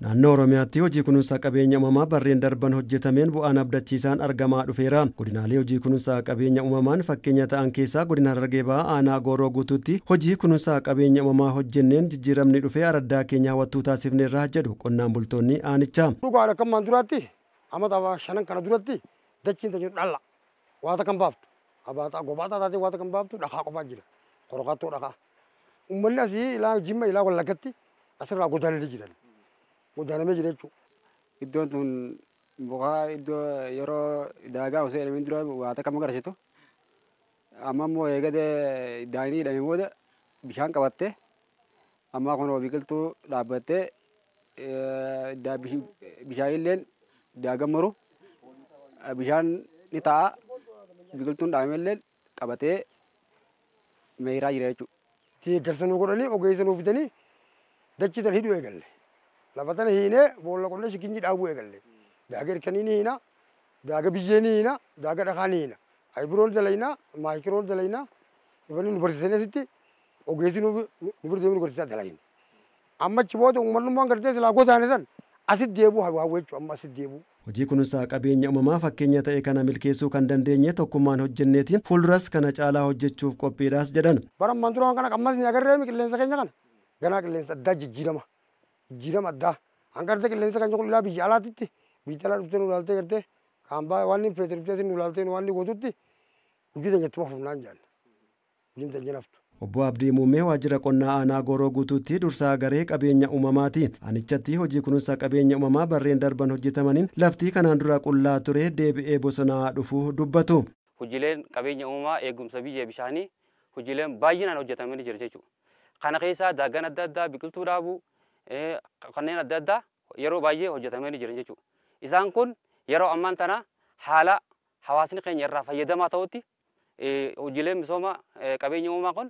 Naannoo Oromiyaatti hojii kunuunsa qabeenya uumamaa barreen darban hojjetameen bu'aan abdachiisaan argamaa dhufeera. Godinaalee hojii kunuunsa qabeenya uumamaan fakkeenya ta'an keessaa godina Harargee Bahaa aanaa Gooroo guutuutti hojii kunuunsa qabeenya uumamaa hojjenneen jijjiiramni dhufee araddaa keenya hawwattuu taasifneerra jedhu qonnaan bultoonni aanichaa. Dhugaadha kan maan duraatti amata shanan kana duratti dachiin tajaajila dhalla waata kan baaftu abaataa gobaataa taatee waata kan baaftu dhakaa qofaa jira korokaattoo dhakaa. Uummanni asii ilaa Jimma ilaa Wallaggatti asirraa godaananii jiran. Godaanamee jira jechuudha. Iddoon tun bu'aa iddoo yeroo daagaa osoo hidhameen dura waata kam agarsiistu. Amma immoo eegade daa'imni hidhamee booda bishaan qabattee amma kunoo biqiltuu dhaabbattee bishaan illee daagaa maru bishaan ni taa'a biqiltuun dhaabame illee qabatee meeyiraa jira jechuudha. Deeggarsa nu godhanii ogeessa nu fidanii dachii tan hidhuu eegalle. Lafa tana hiinee boolla qonnee shikinji dhaabuu eegalle. Daaga hirkanii ni hiina, daaga biyyee ni hiina, daaga dhakaa ni hiina. Ayibiroon dalaynaa, maayikiroon dalaynaa, dhufanii nu barsiisanii asitti ogeessi nu bira deemee nu barsiisaa dalayna. Amma achi booda uummanummaan gartee silaa godaane san asitti deebi'uu hawwa jechuudha amma asitti deebi'uu. Hojii kunuunsa qabeenya uumamaa fakkeenya ta'e kana milkeessuu kan dandeenye tokkummaan hojjenneetiin fuulduras kana caalaa hojjechuuf qophiidhaas jedhan. Bara ammaan dura kana qammas ni agarree qilleensa keenya kana ganaa qilleensa addaa jijjiirama. Jijjiirama addaa. Hanga qilleensa keenya kun ilaa biyya alaatitti biyya alaa dhuftee nu ilaaltee gartee kaambaa waan inni feete dhuftee nu ilaaltee waan inni gootutti hojii teenya ittuma fufnaan jaalla. Hojiin teenya naftu. Obbo Abdii Muummee waajjira qonnaa aanaa Gooroo guutuutti dursaa garee qabeenya uumamaati. Aanichatti hojii kunuunsa qabeenya uumamaa barreen darban hojjetamaniin lafti kanaan dura qullaa ture deebi'ee bosonaa dhufuu dubbatu. Hojiileen qabeenya uumamaa eegumsa biyya bishaanii hojiileen baay'inaan hojjetamanii jira jechuudha. Kana keessaa daagaan adda addaa biqiltuu dhaabuu kanneen adda addaa yeroo baay'ee hojjetamanii jiran jechuudha. Isaan kun yeroo ammaan tana haala hawaasni keenya irraa fayyadamaa ta'utti hojiileen misooma qabeenya uumamaa kun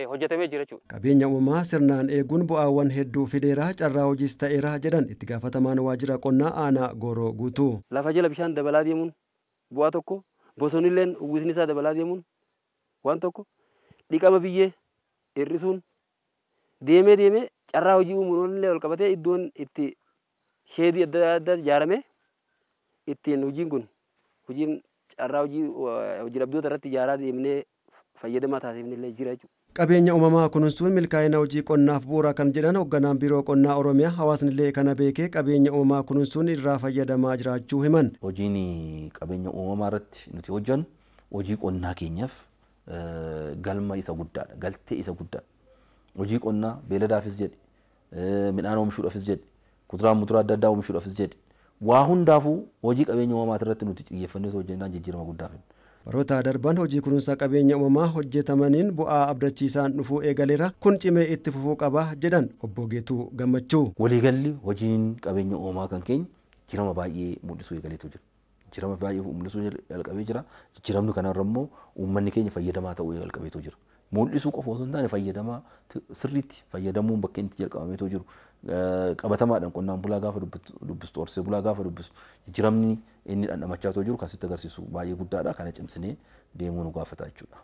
hojjetamee jira jechuudha. Qabeenya uumamaa sirnaan eeguun bu'aawwan hedduu fideera carraa hojiis ta'eera jedhan itti gaafatamaan waajjira qonnaa aanaa Gooroo guutuu. Lafa jala bishaan dabalaa deemuun bu'aa tokko bosonilleen uwwisni isaa dabalaa deemuun waan tokko dhiqama biyyee hir'isuun deemee deemee carraa hojii uumuun illee ol qabatee iddoon itti sheedii adda addaa ijaarame ittiin hojiin kun hojiin carraa hojii hojii dhabdoota irratti ijaaraa deemnee fayyadamaa taasifne illee jira jechuudha. Qabeenya uumamaa kunuunsuun milkaa'ina hojii qonnaaf bu'uura kan jedhan hoogganaan biiroo qonnaa Oromiyaa hawaasni illee kana beekee qabeenya uumamaa kunuunsuun irraa fayyadamaa jiraachuu himan. Hojiin qabeenya uumamaa irratti nuti hojjennu hojii qonnaa keenyaaf galma isa guddaadha, galtee isa guddaadha. Hojii qonnaa beeladaafis jedhe, midhaan oomishuudhaafis jedhe, kuduraa muduraa adda addaa oomishuudhaafis jedhe, waa hundaafuu hojii qabeenya uumamaa irratti nuti xiyyeeffannee hojjennaan jijjiirama guddaa fidna. Baroota darban hojii kunuunsa qabeenya uumamaa hojjetamaniin bu'aa abdachiisaan dhufuu eegaleera. Kun cimee itti fufuu qaba jedhan obbo Geetuu Gammachuu. Waliigalli hojiin qabeenya uumamaa kan keenya jijjiirama baay'ee mul'isuu eegaleetu jira. Jijjiirama baay'ee mul'isuu jalqabee jira. Jijjiiramni kanarra immoo uummanni keenya fayyadamaa ta'uu jalqabeetu jira. Mul'isuu qofa osoo hin taane fayyadamaa sirriitti fayyadamuun bakka inni jalqabameetu jiru. Qabatamaadhaan qonnaan bulaa gaafa dubbistu, horsee bulaa gaafa dubbistu jijjiiramni inni dhandhamachaa jiru kan sitti agarsiisu baay'ee guddaadha. Kana cimsinee deemuu nu gaafata jechuudha.